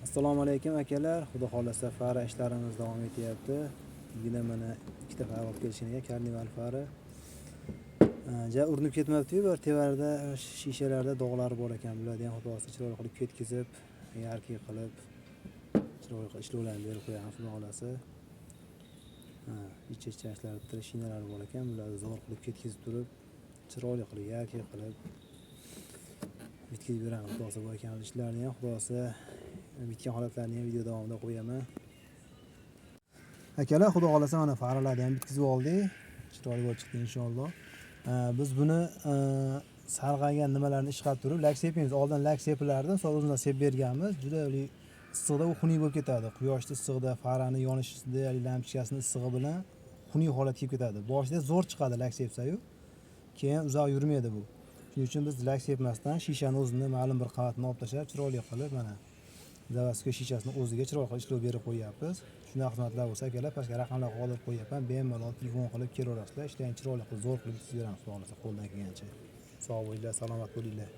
Assalomu alaykum, akalar. Xudo xohlasa, fara ishlarimiz davom etyapti. Bugun mana ikkita fara olib kelishgan ekan, Karnival fara. Ja urinib ketmabdi-yu, bir tevarida shishalarda dog'lari bor ekan. Bularni ham, xudo xohlasa, chiroyli qilib ketkizib, яркий qilib, chiroyli qilib ishlovlarni berib qo'yamiz, xudo xohlasa. Ha, icha-ichashlar shinalari bor ekan. Bularni zo'r qilib ketkizib turib, chiroyli qilib, яркий qilib bitkazib beramiz, xudo xohlasa. Bu akamiz ishlarini ham, xudo xohlasa, bitgan holatlarini ham video davomida qo'yaman. Akalar, xudo xohlasa, mana faralarni ham bitkazib oldik. Chiroyli bo'lib chiqdi, inshaalloh. Biz buni sarg'aygan nimalarni ishqab turib lak sepmaymiz. Oldin lak sepilardi, misol o'zimizdan sepib berganmiz. Juda issiqda u xunuk bo'lib ketadi. Quyoshni issig'ida, farani yonishida, haligi lampochkasini issig'i bilan xunuk holatga kelib ketadi. Boshida zo'r chiqadi lak sepsayu, keyin uzoq yurmaydi bu. Shuning uchun biz lak sepmasdan shishani o'zini ma'lum bir qavatini olib tashlab, chiroyli qilib, mana заводской shishasini o'ziga chiroyli qilib ishlov berib qo'yyapmiz. Shunday xizmatlar bo'lsa, akalar, pastga raqamlar qoldirib qo'yyapman. Bemalol telefon qilib kelaverasizlar. Ishlarni chiroyli qilib, zo'r qilib bitkazib beramiz, xudo xohlasa, qo'ldan kelgancha. Sog' bo'linglar, salomat bo'linglar.